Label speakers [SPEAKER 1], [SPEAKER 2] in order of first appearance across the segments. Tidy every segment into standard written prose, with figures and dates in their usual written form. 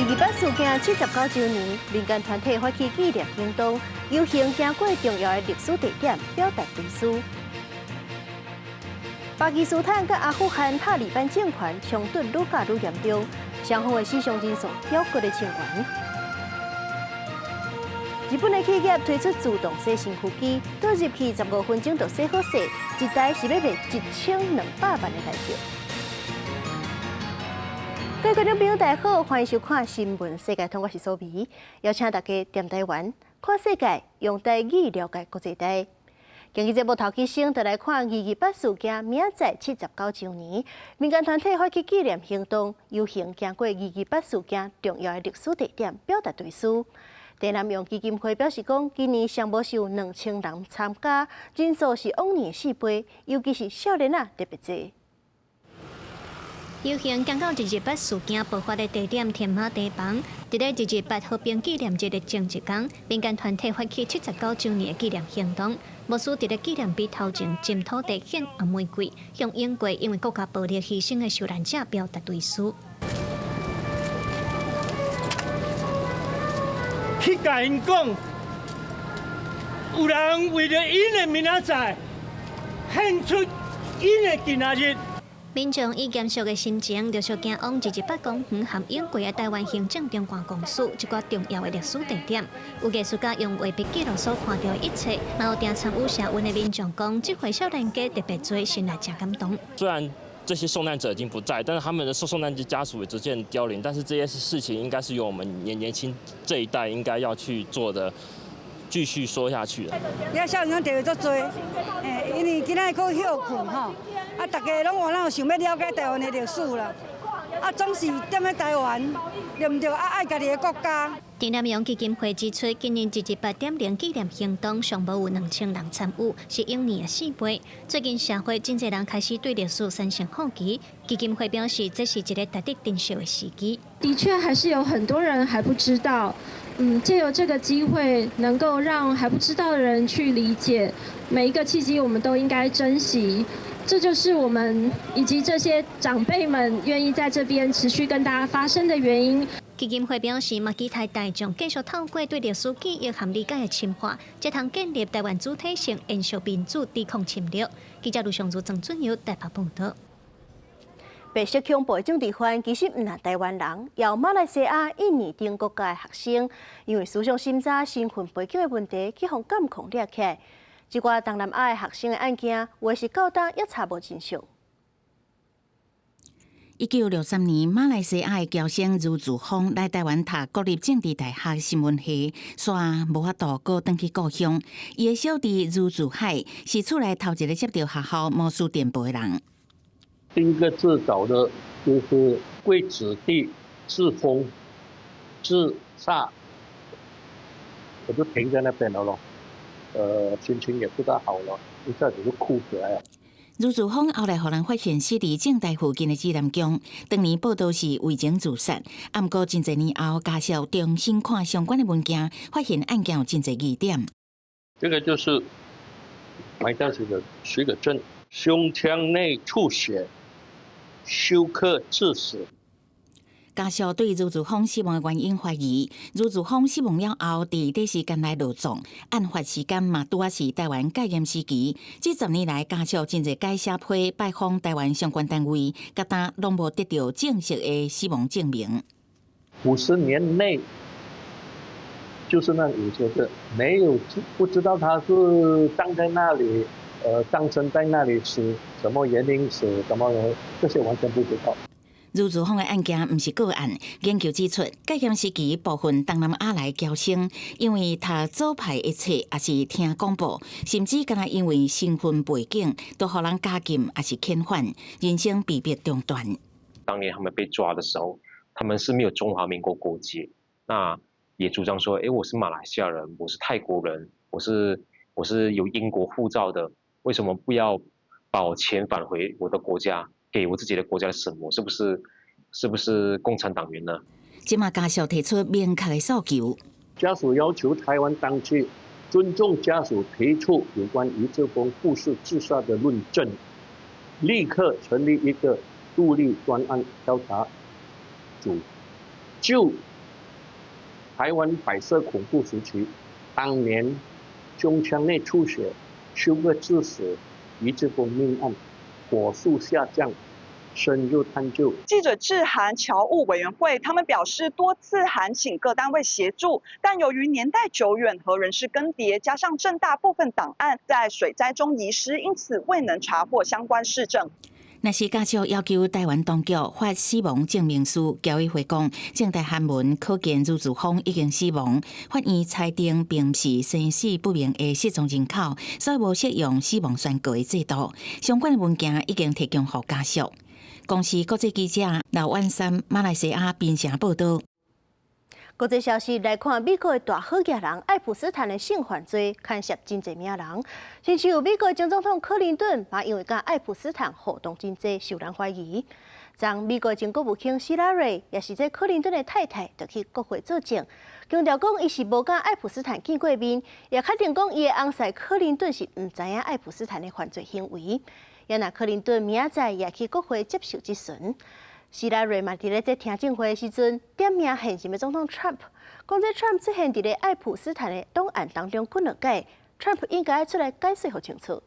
[SPEAKER 1] 二八事件79周年，民間團體發起紀念行動，遊行經過重要的歷史地點，表達追思。巴基斯坦佮阿富汗塔利班政權衝突愈加愈嚴重，雙方的死傷人數飆過咧千元。日本的企業推出自動洗身軀機，倒入去15分鐘就洗好勢，一台是欲賣1200萬的台幣。各位觀眾朋友，大家好，歡迎收看《新聞世界通》，我是蘇美，邀請大家踮台灣看世界，用台語了解國際大。今日節目頭起先，就來看二二八事件，明仔載79周年，民間團體發起紀念行動，遊行經過二二八事件重要的歷史地點，表達追思。鄭南榕基金會表示講，今年上無是有2000人參加，人數是往年4倍，尤其是少年仔特別濟。
[SPEAKER 2] 遊行經過二二八事件爆發的地點添馬堤防，佇咧二二八和平紀念日的前一工，民間團體發起79周年的紀念行動，牧師佇咧紀念碑頭前斟土地獻紅玫瑰，向英國因為國家暴力犧牲的受難者表達追思。
[SPEAKER 3] 去共𪜶講，有人為著𪜶的明仔載，獻出𪜶的今仔日。
[SPEAKER 2] 民眾以嚴肅的心情，陸續行往二二八公園和英國的臺灣行政長官公署這個重要的歷史地點。有藝術家用畫筆記錄所看到的一切，嘛有定參與社運的民眾講，這回少年家特別濟，心內誠感動。
[SPEAKER 4] 雖然這些受難者已經不在，但是他們的受難者家屬也逐漸凋零。但是這些事情應該是由我們年輕這一代應該要去做的，繼續說下去。
[SPEAKER 5] 遐少年家特別足濟，因為今仔日閣歇睏吼。啊！大家攏有哪有想欲了解臺灣的歷史啦？啊，總是踮咧臺灣，對毋對？啊，愛家己的國家。
[SPEAKER 2] 鄭南榕基金會指出，今年228.0紀念行動上無有2000人參與，是往年的4倍。最近社會真濟人開始對歷史產生好奇，基金會表示，這是一個值得珍惜的時機。
[SPEAKER 6] 的確，還是有很多人還不知道。藉由這個機會，能夠讓還不知道的人去理解，每一個契機，我們都應該珍惜。這就是我們以及這些長輩們願意在這邊持續跟大家發聲的原因。
[SPEAKER 2] 基金會表示，嘛期待大眾繼續透過對歷史記憶和理解的深化，才通建立臺灣主體性，延續民主，抵抗侵略。記者盧尚如、曾俊友台北報導。
[SPEAKER 1] 白色恐怖的政治犯其實毋但臺灣人，也有馬來西亞、印尼等國家的學生，因為思想審查、身份背景的問題，去予監控掠起來。這寡東南亞的學生的案件，有的是到今也查無真相。
[SPEAKER 7] 1963年，馬來西亞的僑生余志峰來臺灣讀國立政治大學新聞系，煞無法度閣轉去故鄉。伊的小弟余志海是厝內頭一个接著學校摩斯電報的人。
[SPEAKER 8] 第一個自找的就是貴子弟志峰自殺，我就停在那邊了咯。心情也不大好了，一下子就哭起來了。
[SPEAKER 7] 余志峰後來予人發現死佇政大附近的指南宮，當年報道是為情自殺。啊，毋過真濟年後，家屬重新看相關的文件，發現案件有真濟疑點。
[SPEAKER 8] 這個就是埋葬的許可證，胸腔內出血，休克致死。
[SPEAKER 7] 家屬對余志峰死亡的原因懷疑，余志峰死亡了後，佇短時間內落葬，案發時間嘛拄仔是臺灣戒嚴時期。這10年來，家屬真濟改寫批拜訪臺灣相關單位，佮今攏無得著正式的死亡證明。
[SPEAKER 8] 50年內，就是那50個，沒有不知道他是葬在哪裡，葬身在哪裡死，什麼原因死，什麼這些完全不知道。
[SPEAKER 7] 余志峰的案件毋是個案，研究指出，戒嚴時期部分東南亞來僑生，因為讀左派的冊，抑是聽廣播，甚至干焦因為身份背景，都予人監禁，抑是遣返，人生被迫中斷。
[SPEAKER 9] 當年他們被抓的時候，他們是沒有中華民國國籍，那也主張說，我是馬來西亞人，我是泰國人，我是有英國護照的，為什麼不要把我遣返回我的國家？給我自己的國家審，我是不是共產黨員呢？
[SPEAKER 7] 這馬家屬提出明確的訴求，
[SPEAKER 8] 家屬要求台灣當局尊重家屬提出有關余志峰故事自殺的論證，立刻成立一個獨立專案調查組，就台灣白色恐怖時期，當年胸腔內出血、休克致死、余志峰命案火速下降，深入探究。
[SPEAKER 10] 記者致函僑務委員會，他們表示多次函請各單位協助，但由於年代久遠和人事更迭，加上政大部分檔案在水災中遺失，因此未能查獲相關事證。
[SPEAKER 7] 若是家屬要求台灣當局發死亡證明書，僑委會講，政大函文可見茹志峰已經死亡，法院裁定並毋是生死不明的失蹤人口，所以無適用死亡宣告的制度。相關的文件已經提供予家屬。公視國際記者劉婉珊馬來西亞檳城報道。
[SPEAKER 1] 國際消息來看，美國的大好額人愛普斯坦的性犯罪牽涉真濟名人，親像美國前總統克林頓嘛，因為佮愛普斯坦互動真濟，受人懷疑。昨美國前國務卿希拉蕊，也是這克林頓的太太，就去國會作證，強調講伊是無佮愛普斯坦見過面，也確定講伊的翁婿克林頓是毋知影愛普斯坦的犯罪行為。也若克林頓明仔載也去國會接受質詢。希拉蕊嘛，佇咧這聽證會的時陣，點名現任的總統川普，講這川普出現佇咧愛普斯坦的檔案當中幾兩擺，川普應該出來解釋予清楚。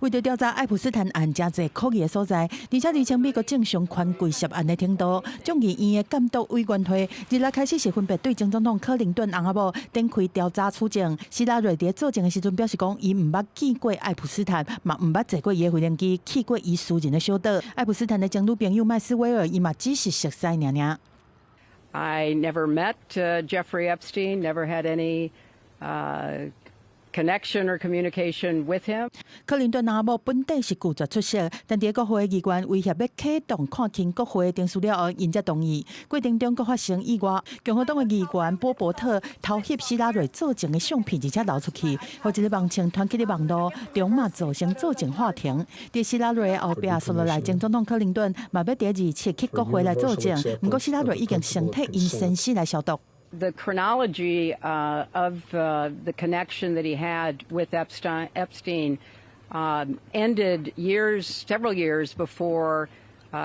[SPEAKER 11] 為著調查愛普斯坦案誠濟可疑的所在，而且釐清美國正常權貴涉案的程度，眾議院的監督委員會日來開始是分別對前總統克林頓翁仔某展開調查取證。希拉蕊佇作證的時陣表示講，伊毋捌見過愛普斯坦，嘛毋捌坐過伊的飛行機，去過伊私人的小島。愛普斯坦的前女朋友麥斯威爾，伊嘛只是熟似爾爾。
[SPEAKER 12] I never met Jeffrey Epstein, never had any connection or communication with him.
[SPEAKER 11] 克林頓翁仔某本底是拒絕出席，但佇國會議員威脅欲啟動看清國會程序了後，𪜶才同意。過程中閣發生意外，共和黨的議員波伯特偷翕希拉蕊作證的相片，而且流出去，予一个網衝傳去咧網路中嘛造成作證法庭。佇希拉蕊後壁，紲落來前總統克林頓嘛欲佇27去國會來作證，毋過希拉蕊已經先替𪜶先生來消毒。
[SPEAKER 12] The chronology of the connection that he had with Epstein ended years, several years before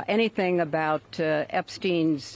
[SPEAKER 12] anything about Epstein's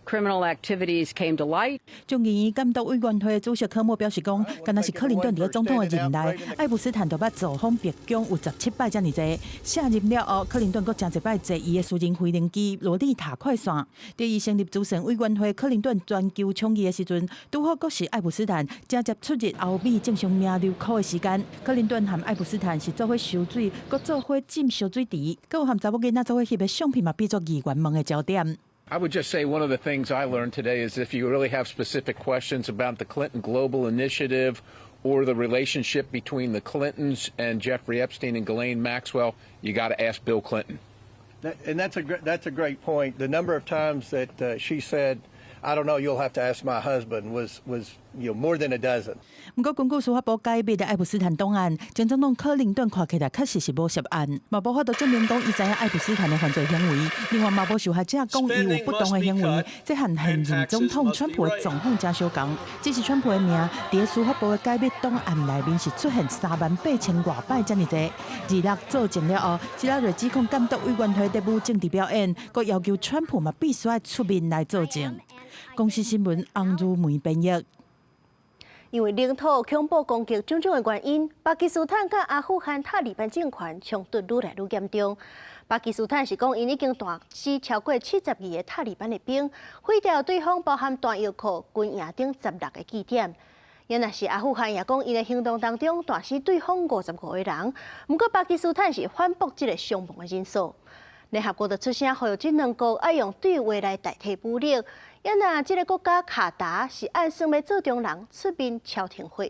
[SPEAKER 12] criminal activities came to light.
[SPEAKER 11] 眾議院監督委員會主席科莫表示講，敢若是克林頓佇總統的任內，愛普斯坦就捌造訪白宮有17擺遮爾濟。卸任了後，克林頓閣誠濟擺坐伊的私人飛行機洛麗塔快線。佇伊成立慈善委員會克林頓全球倡議的時陣，拄好閣是愛普斯坦正接出入歐美正常名流庫的時間。克林頓和愛普斯坦是做伙游水，閣做伙浸燒水池，閣有和查某囡仔做伙翕的相片嘛，變做議員問的焦點。
[SPEAKER 13] I would just say one of the things I learned today is if you really have specific questions about the Clinton Global Initiative or the relationship between the Clintons and Jeffrey Epstein and Ghislaine Maxwell, you got to ask Bill Clinton.
[SPEAKER 14] And that's a great point. The number of times that she said, "I don't know, you'll have to ask my husband," was more than a dozen.
[SPEAKER 11] 毋過，根據司法部解密的愛普斯坦檔案，前總統克林頓看起來確實是無涉案，嘛無法度證明講伊知影愛普斯坦的犯罪行為。另外，嘛無受害者講伊有不當的行為，這和現任總統川普的狀況誠相仝。只是川普的名佇司法部的解密檔案內面是出現38,000外擺遮爾濟。26作證了後，希拉蕊指控監督委員會在舞政治表演，閣要求川普嘛必須愛出面來作證。公視新聞翁如梅編譯。
[SPEAKER 1] 因為領土恐怖攻擊種種的原因，巴基斯坦佮阿富汗塔利班政權衝突愈來愈嚴重。巴基斯坦是講，𪜶已經彈死超過72個塔利班的兵，毀掉對方包含彈藥庫、軍營等16個據點。也若是阿富汗也講，𪜶的行動當中彈死對方55個人。毋過巴基斯坦是反駁這個傷亡的人數。聯合國就出聲呼籲這兩國愛用對話來代替武力。也若這个國家卡達是按算欲做中人出面敲停火。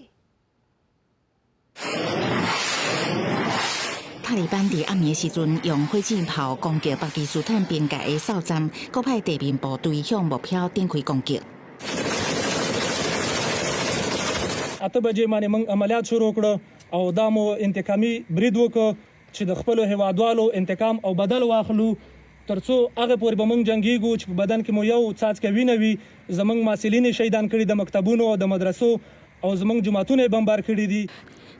[SPEAKER 7] 塔利班佇暗暝時陣用火箭炮攻擊巴基斯坦邊界的哨站，閣派地面部隊向目標展開攻擊。
[SPEAKER 15] 8 بجې باندې موږ عملیات شروع کړو او دا مو انتقامي برید وکړ چې د خپلو هیوادوالو انتقام او بدل واخلو. ترڅو هغه پورې به موږ جنګیږو چې په بدن کې مو یو څاڅکی وینه وي. زموږ محصلین شهیدان کړي د مکتبونو او د مدرسو او زموږ جوماتونه بمبار کړي دي.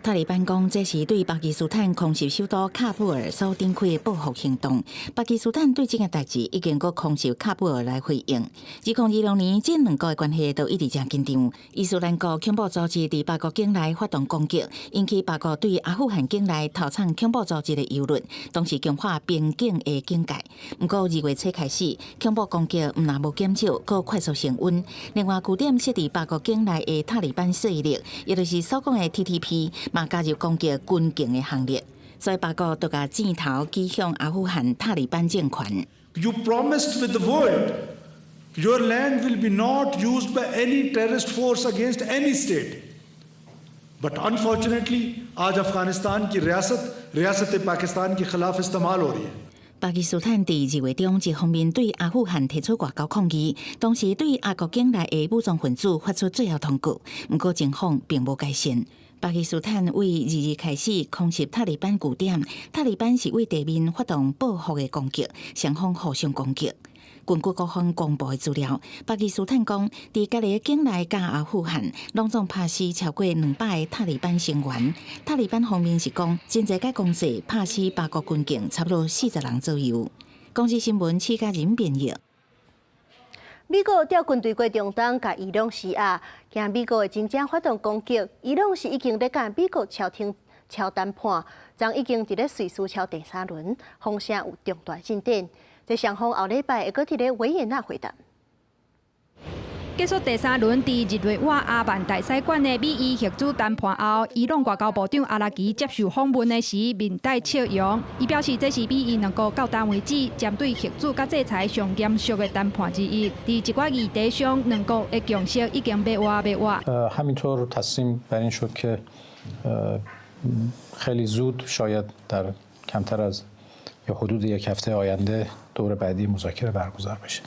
[SPEAKER 7] 塔利班講，這是對巴基斯坦空襲首都喀布爾所展開的報復行動。巴基斯坦對這件代誌已經閣空襲喀布爾來回應。2026年，這兩國的關係都一直誠緊張。伊斯蘭國恐怖組織佇巴國境內發動攻擊，引起巴國對阿富汗境內投產恐怖組織的憂慮，同時強化邊境的警戒。毋過2月初開始，恐怖攻擊毋但無減少，閣快速升溫。另外，據點設佇巴國境內的塔利班勢力，也就是所講的 TTP，嘛加入攻擊軍警的行列，所以巴國就共箭頭指向阿富汗塔利班政權。
[SPEAKER 16] You promised with the world your land will be not used by any terrorist force against any state. But unfortunately, आज अफगानिस्तान की रियासत रियासत पाकिस्तान के खिलाफ इस्तेमाल हो रही है。
[SPEAKER 7] 巴基斯坦佇2月中一方面對阿富汗提出外交抗議，同時對阿國境內的武裝分子發出最後通告。毋過情況並無改善。巴基斯坦對2日開始空襲塔利班據點，塔利班是對地面發動報復的攻擊，雙方互相攻擊。根據各方公布的資料，巴基斯坦講，佇家己的境內佮阿富汗，攏總拍死超過200個塔利班成員。塔利班方面是講，真濟擺攻勢拍死巴國軍警差不多40人左右。公視新聞，施嘉仁編譯。
[SPEAKER 1] 美國調軍隊過中東，共伊朗施壓，驚美國會真正發動攻擊。伊朗是已經咧共美國敲停敲談判，昨已經佇咧瑞士敲第三輪，風聲有重大進展。這雙方後禮拜會閣佇咧維也納會談。
[SPEAKER 17] 結束第三輪佇日內瓦阿曼大使館的美伊核子談判後，伊朗外交部長阿拉奇接受訪問的時，面帶笑容。伊表示，這是美伊兩國到今為止針對核子佮制裁上嚴肅的談判之一。佇一寡議題上，兩國的共識已經欲活欲活。
[SPEAKER 18] همینطور تصمیم بر این شد که خیلی زود، شاید در کمتر از یا حدود یک هفته آینده، دور بعدی مذاکره برگزار بشه。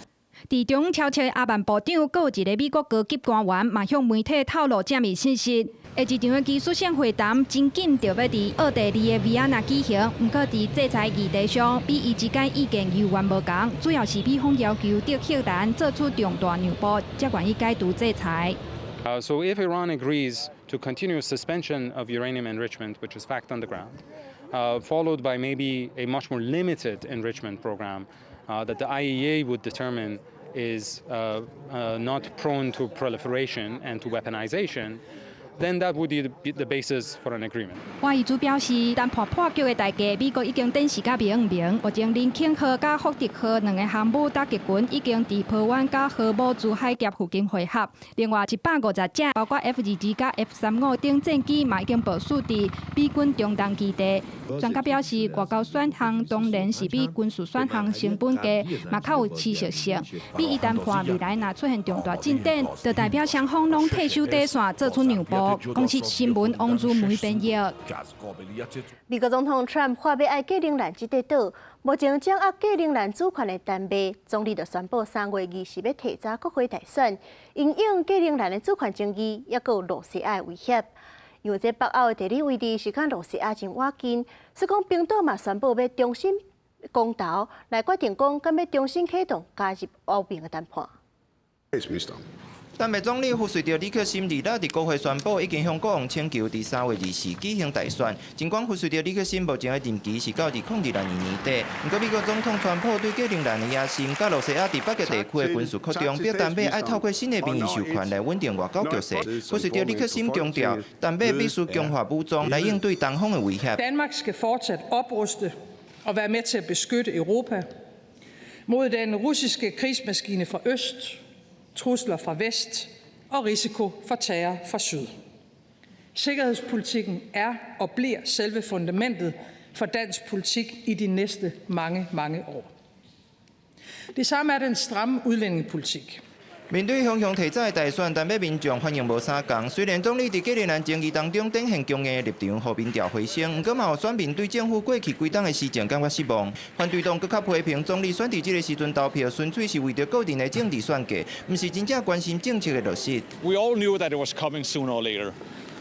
[SPEAKER 17] 佇中敲切阿曼部長，閣有一個美國高級官員嘛向媒體透露這物信息。下一場的技術性會談真緊就欲佇奧地利的維也納舉行，毋過佇制裁議題上，美伊之間意見猶原無仝，主要是美方要求德黑蘭做出重大讓步，才願意解除制裁。
[SPEAKER 19] So if Iran agrees to continue suspension of uranium enrichment, which is fact on the ground, followed by maybe a much more limited enrichment program that the IAEA would determine is not prone to proliferation and to weaponization, then that would be the basis for an agreement.
[SPEAKER 17] 華義珠表示，談判破局的代價，美國已經展示甲明明。目前林肯號佮福特號兩个航母打擊群已經佇波灣佮荷姆茲海峽附近會合。另外，150隻包括 F-22佮 F-35等戰機嘛已經部署佇美軍中東基地。專家表示，外交選項當然是比軍事選項成本低，嘛較有持續性。美伊談判未來若出現重大進展，就代表雙方攏退守底線，做出讓步。公視新聞王如梅編譯。
[SPEAKER 1] 美國總統川普話欲愛格陵蘭這塊島，目前掌握格陵蘭主權的丹麥總理就宣布3月20欲提早國會大選，因應格陵蘭的主權爭議，抑閣有露西亞的威脅。因為這北歐的地理位置是佮露西亞真倚近，所以講冰島嘛宣布欲重新公投來決定講，敢欲重新啟動加入歐盟的談判。
[SPEAKER 20] 丹麥總理福瑞德里克森二日佇國會宣布，已經向國王請求佇3月20舉行大選。儘管福瑞德里克森目前的任期是到2026年年底，毋過美國總統川普對格陵蘭的野心，佮露西亞佇北極地區的軍事擴張，逼丹麥愛透過新的民意授權來穩定外交局勢。福瑞德里克森強調，丹麥必須強化武裝來應對東方的威脅。
[SPEAKER 21] Danmark skal fortsat opruste og være med til at beskytte Europa mod den russiske krigsmaskine fra øst, trusler fra vest og risiko for terror fra syd. Sikkerhedspolitikken er og bliver selve fundamentet for dansk politik i de næste mange, mange år. Det samme er den stramme udlændingepolitik.
[SPEAKER 20] 面對雄雄提早的大選，丹麥民眾反應無相仝。雖然總理佇格陵蘭爭議當中展現強硬的立場，予民調回升，毋過嘛有選民對政府過去幾冬的施政感覺失望。反對黨閣較批評總理選佇這个時陣投票，純粹是為著個人的政治算計，毋是真正關心政策的落實。
[SPEAKER 22] We all knew that it was coming sooner or later.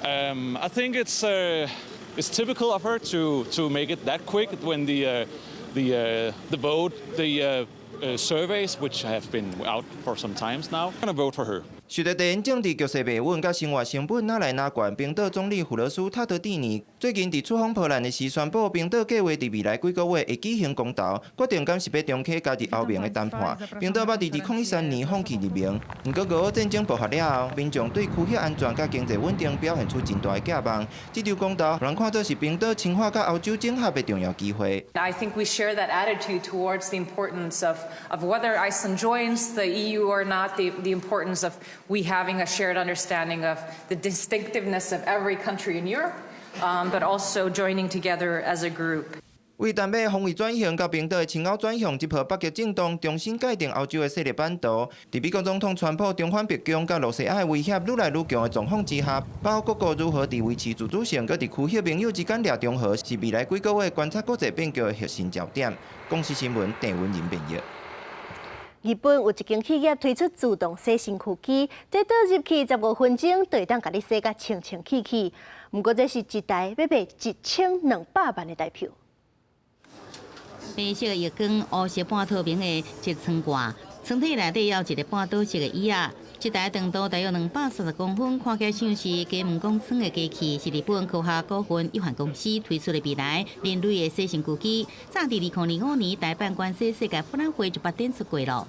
[SPEAKER 22] I think it's typical of her to make it that quick when the vote the Surveys, which have been out for some times now, I'm gonna vote for her.
[SPEAKER 20] 受著地緣政治局勢袂穩，佮生活成本愈來愈懸，冰島總理芙羅斯塔德蒂尼最近佇出訪波蘭的時宣布，冰島計劃佇未來幾個月會舉行公投，決定敢是欲重啟加入歐盟的談判。冰島捌佇2013年放棄入盟，毋過俄烏戰爭爆發了後，民眾對區域安全佮經濟穩定表現出真大的寄望。這場公投，予人看做是冰島深化佮歐洲整合的重要機會。
[SPEAKER 3] I think we share that attitude towards the importance of whether Iceland joins the EU or not, the importance of we having a shared understanding of the distinctiveness of every country in Europe, but also joining together as a group.
[SPEAKER 20] 為丹麥防衛轉型佮冰島的親歐轉向，這波北極震盪重新界定歐洲的勢力版圖。佇美國總統川普重返白宮佮羅西亞的威脅愈來愈強的狀況之下，北歐各國如何佇維持自主性，閣佇區域盟友之間掠中和，是未來幾個月觀察國際變局的核心焦點。公視新聞鄭文仁編譯。
[SPEAKER 1] 日本有一間企業推出自動洗身軀機，這倒入去15分鐘，就會當共你洗甲清清氣氣。毋過這是一台欲賣1200萬的台票。
[SPEAKER 7] 白色的浴缸，烏色半透明的一窗蓋，窗體內底有一個半島式的椅仔。這台長度大約230公分，看起來像是加門公窗的機器，是日本科學股份有限公司推出的未來人類的洗身軀機。早佇2025年大阪關西世界博覽會就捌展出過囉。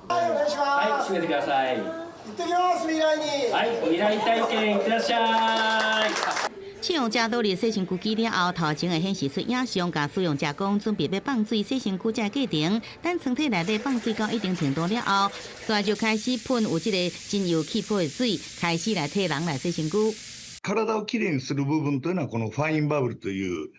[SPEAKER 4] はい、閉めてください。
[SPEAKER 23] 行ってきます、未來に。
[SPEAKER 4] はい、未來體験いってらっしゃい。
[SPEAKER 7] 使用者倒入洗身軀機了後，頭前會顯示出影像，共使用者講準備欲放水洗身軀這個過程。等窗體內底放水到一定程度了後，煞就開始噴有這個精油氣泡的水，開始來替人來洗身軀。
[SPEAKER 24] 体をきれいにする部分というのはこのファインバブルという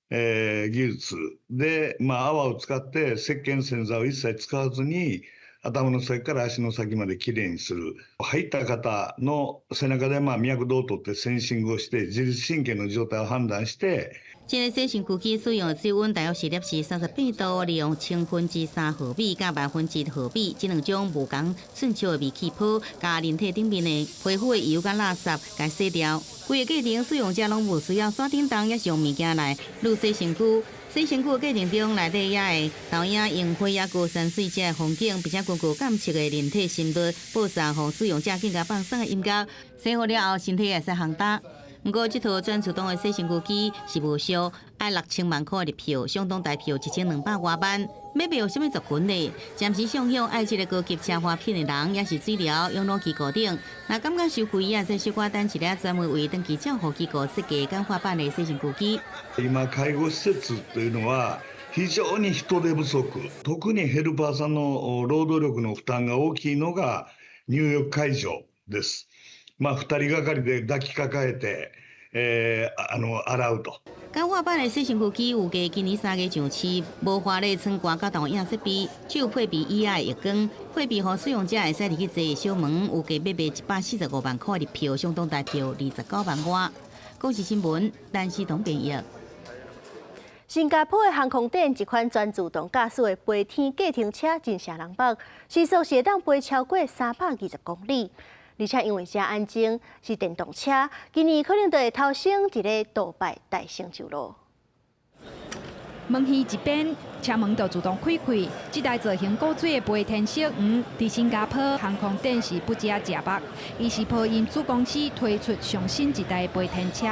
[SPEAKER 24] 技術で、まあ、泡を使って石鹸洗剤を一切使わずに頭の先から足の先まできれいにする。入った方の背中でまあ脈動を取ってセンシングをして自律神経の状態を判断して。
[SPEAKER 7] 這个洗身軀機使用的水溫大約是攝氏38度，利用千分之三毫米佮萬分之一毫米這兩種無仝寸尺的微氣泡，共人體頂面的皮膚的油佮垃圾共洗掉。規个過程使用者攏無需要煞叮當，抑是用物件來擼洗身軀。洗身軀的過程中，內底也會投影櫻花抑閣山水這个風景，並且根據監測的人體心率，播送予使用者更加放鬆的音樂。洗好了後，身體會使烘焦。毋過，這套全自動的洗身軀機是無俗，愛6000萬箍的入票，相當台票1200外萬。欲賣予啥物族群呢？暫時想象愛這个高級奢華品的人，抑是水療養老機構等。若感覺傷貴，也會使小可等一下專門為長期照護機構設計簡化版的洗身軀機。
[SPEAKER 24] 今介護施設というのは非常に人手不足、特にヘルパーさんの労働力の負担が大きいのが入浴介助です。まあ、2人がかりで抱きかかえて、洗うと。
[SPEAKER 7] 簡化版的洗身軀機有計今年3月上市，無華麗窗蓋佮投影設備，只有配備椅仔的浴缸，配備予使用者會使入去坐小門，有價欲賣145萬箍入票，相當台票29萬外。公視新聞，陳思彤編譯。
[SPEAKER 1] 新加坡的航空頂一款全自動駕駛的飛天計程車真晟人目，時速是會當飛超過320公里。而且因為遮安靜，是電動車，今年可能就會頭先佇咧杜拜大成就囉。
[SPEAKER 17] 門耳一邊，車門就自動開開。這台造型古錐的飛天小黃，佇新加坡航空展是不只食目，伊是波音子公司推出上新一代飛天車，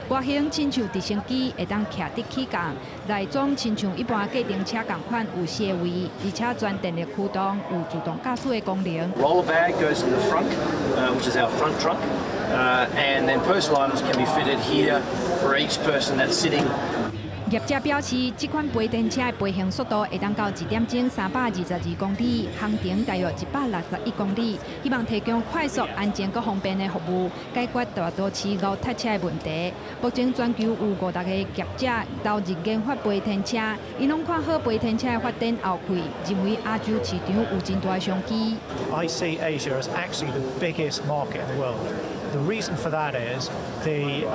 [SPEAKER 17] 外形親像直升機，會當徛直起降，內裝親像一般計程車仝款，有四个位，而且全電力驅動，有自動駕駛的功能。
[SPEAKER 25] Roller bag goes in the front, which is our front trunk, and then personal items can be fitted here for each person that's sitting.
[SPEAKER 17] 業者表示，這款飛天車的飛行速度會當到一點鐘322公里，航程大約161公里。希望提供快速、安全閣方便的服務，解決大都市烏塞車的問題。目前全球有50個業者投入研發飛天車，𪜶攏看好飛天車的發展後氣，認為亞洲市場有真大商機。
[SPEAKER 26] I see Asia as actually the biggest market in the world. The reason for that is the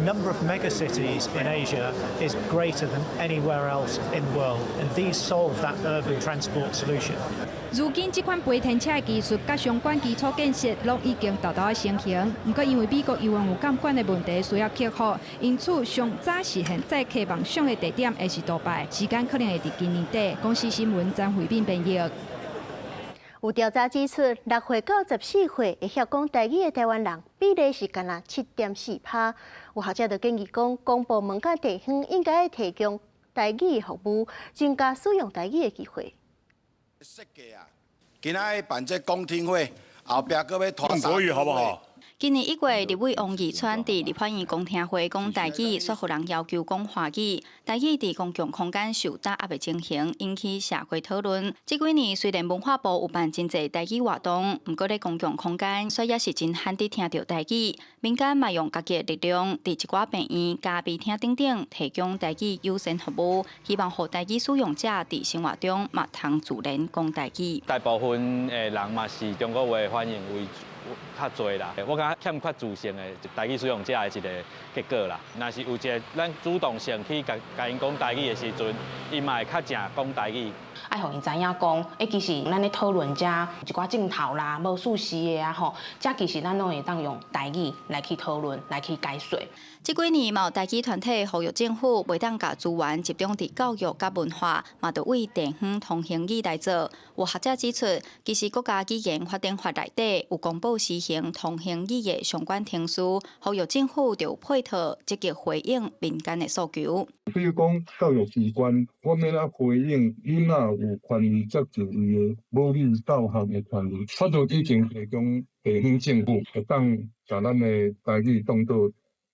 [SPEAKER 26] number of megacities in Asia is greater than anywhere else in the world, and these solve that urban transport solution.
[SPEAKER 17] 如今這款飛天車的技術佮相關基礎建設攏已經達到成型，毋過因為美國猶原有監管的問題需要克服，因此上早實現載客夢想的地點會是杜拜，時間可能會佇今年底。公視新聞張惠敏編譯。
[SPEAKER 1] 有調查指出，6歲到14歲會曉講台語的台灣人比例是干焦7.4%。有學者就建議講，公部門佮地方應該提供台語服務，增加使用台語的機會。
[SPEAKER 2] 今仔日辦這公聽會，後壁閣欲拖
[SPEAKER 5] 講國語好不好？
[SPEAKER 6] 今年1月，立委王義川佇立法院公聽會講台語，煞予人要求講華語。台語佇公共空間受打壓的情形，引起社會討論。這幾年雖然文化部有辦真濟台語活動，毋過咧公共空間，煞猶是真罕得聽著台語。民間嘛用家己的力量，佇一寡病院、咖啡廳等等，提供台語優先服務，希望予台語使用者佇生活中嘛通自然講台語。
[SPEAKER 8] 大部分的人嘛是中國話反應為較濟啦，我感覺欠缺自信的台語使用者的一個結果啦。若是有一個咱主動性去共共𪜶講台語的時陣，𪜶嘛會較正講台語。
[SPEAKER 9] 愛予𪜶知影講，其實咱咧討論遮一寡鏡頭啦、無事實的啊吼，這其實咱攏會當用台語來去討論、來去解說。
[SPEAKER 6] 這幾年嘛有台語團體呼籲政府袂當共資源集中佇教育佮文化，嘛著為地方通行語來做。有學者指出，其實國家語言發展法內底有公布實行通行語的相關程序，呼籲政府著配套積極回應民間的訴求。
[SPEAKER 10] 比如講教育機關，我欲按怎回應囡仔有權利接受伊的母語教學的權利，法度已經提供地方政府會當共咱的台語當做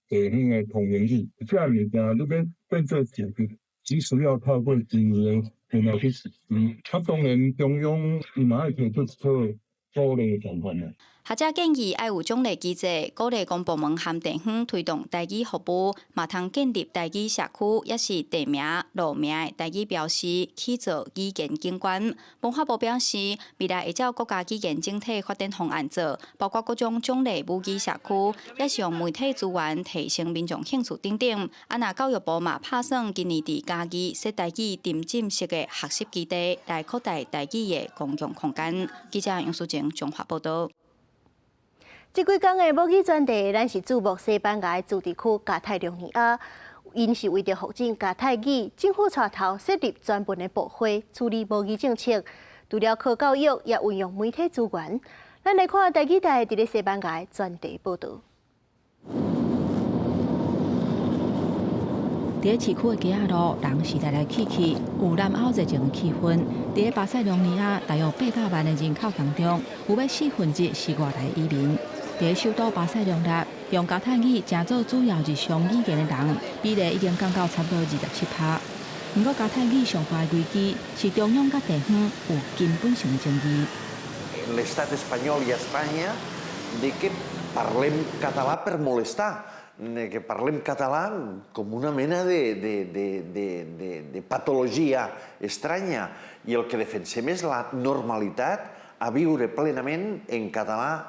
[SPEAKER 10] 地方的通行語，這物件你欲變做實質，只需要透過幾年然後去實施。啊，當然中央伊嘛愛提出一套鼓勵的辦法啦。
[SPEAKER 6] 學者建議愛有獎勵機制，鼓勵公部門和地方推動台語服務，嘛通建立台語社區，抑是地名、路名的台語標示，去做語言景觀。文化部表示，未來會照國家語言整體發展方案做，包括各種獎勵母語社區，抑是用媒體資源提升民眾興趣等等。啊，若教育部嘛拍算今年佇嘉義設台語沉浸式的學習基地，來擴大台語的公共空間。記者楊淑靜綜合報導。
[SPEAKER 1] 這幾工的母語專題，咱是注目西班牙的自治區加泰隆尼亞，𪜶是為著復振加泰語，政府帶頭設立專門的部會處理母語政策。除了靠教育，也運用媒體資源。咱來看台語台佇咧西班牙的專題報導。
[SPEAKER 27] 佇咧市區的街仔路，人是來來去去，有南歐熱情的氣氛。佇咧巴塞隆尼亞，大約800萬的人口當中，有欲1/4是外來移民。佇咧首都巴塞隆納，用加泰語成做主要日常語言的人，比例已經降到差不多27%。毋過加泰語上大的危機是中央佮地方有根本性的爭議。
[SPEAKER 28] L'estat espanyol i Espanya de que parlem català per molestar, de que parlem català com una mena de patologia estranya i el que defensem és la normalitat a viure plenament en català.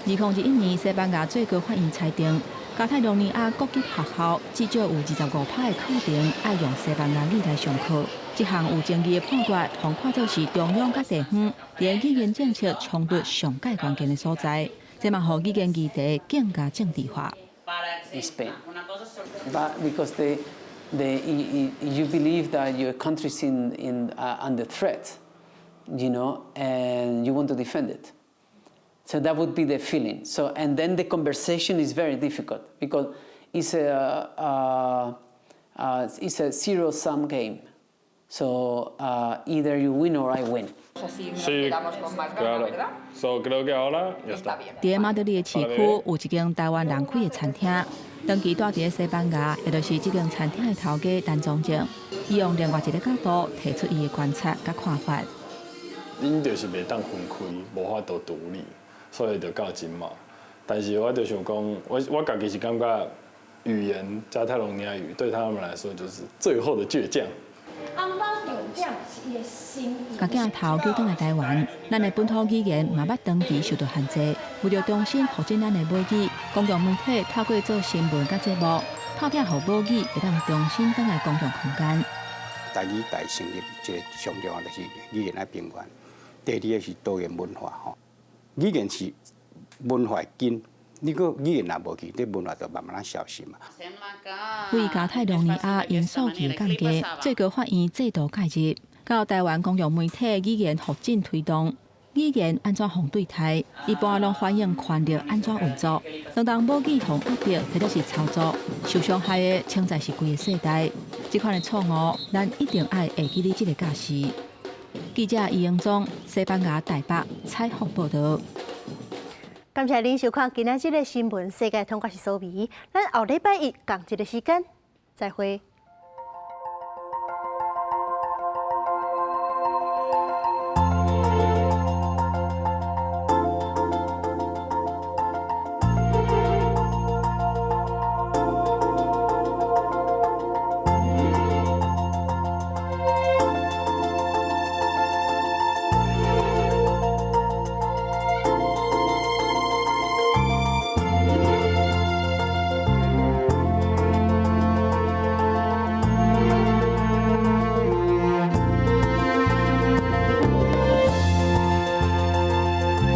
[SPEAKER 27] 2021年，西班牙最高法院裁定，加泰隆尼亞國級學校至少有25%的課程愛用西班牙語來上課。這項有爭議的判決，予看做是中央佮地方佇語言政策衝突上蓋關鍵的所在。這嘛予語言議題更加政治化。
[SPEAKER 29] Spain, but because you believe that your country is under threat, and you want to defend it. So that would be the feeling. So, and then the conversation is very difficult because it's a zero-sum game. So either you win or I win.
[SPEAKER 30] Sí, claro. So creo que ahora ya está.
[SPEAKER 27] 佇馬德里的市區有一間台灣人開的餐廳，長期住佇西班牙，也就是這間餐廳的頭家陳宗正，伊用另外一个角度提出伊的觀察佮看法。
[SPEAKER 30] 恁就是袂當分開，無法度獨立，所以就到這嘛。但是我就想講，我家己是感覺語言加泰隆尼亞語對他們來說就是最後的倔強。
[SPEAKER 27] 共鏡頭叫轉來台灣，咱的本土語言嘛捌長期受到限制。為著重新復振咱的母語，公共媒體透過做新聞佮節目，拍拚予母語會當重新轉來公共空間。
[SPEAKER 31] 台語台成立一個上重要就是語言愛平權。
[SPEAKER 5] 第二个是多元文化吼，語言是文化根，你閣語言若無去，這文化就慢慢仔消失嘛。
[SPEAKER 27] 為加泰隆尼亞因數據降低，最高法院制度介入，到台灣公共媒體語言發展推動，語言按怎予對待，一般攏反映權力按怎運作。當當母語予壓迫或者是操作，受傷害的，潛在是規个世代。這款的錯誤，咱一定愛會記得這个教示。記者余英宗，西班牙台北採訪報導。
[SPEAKER 1] 感謝您收看今仔日的新聞世界通，我是蘇美。咱後禮拜一仝一个時間再會。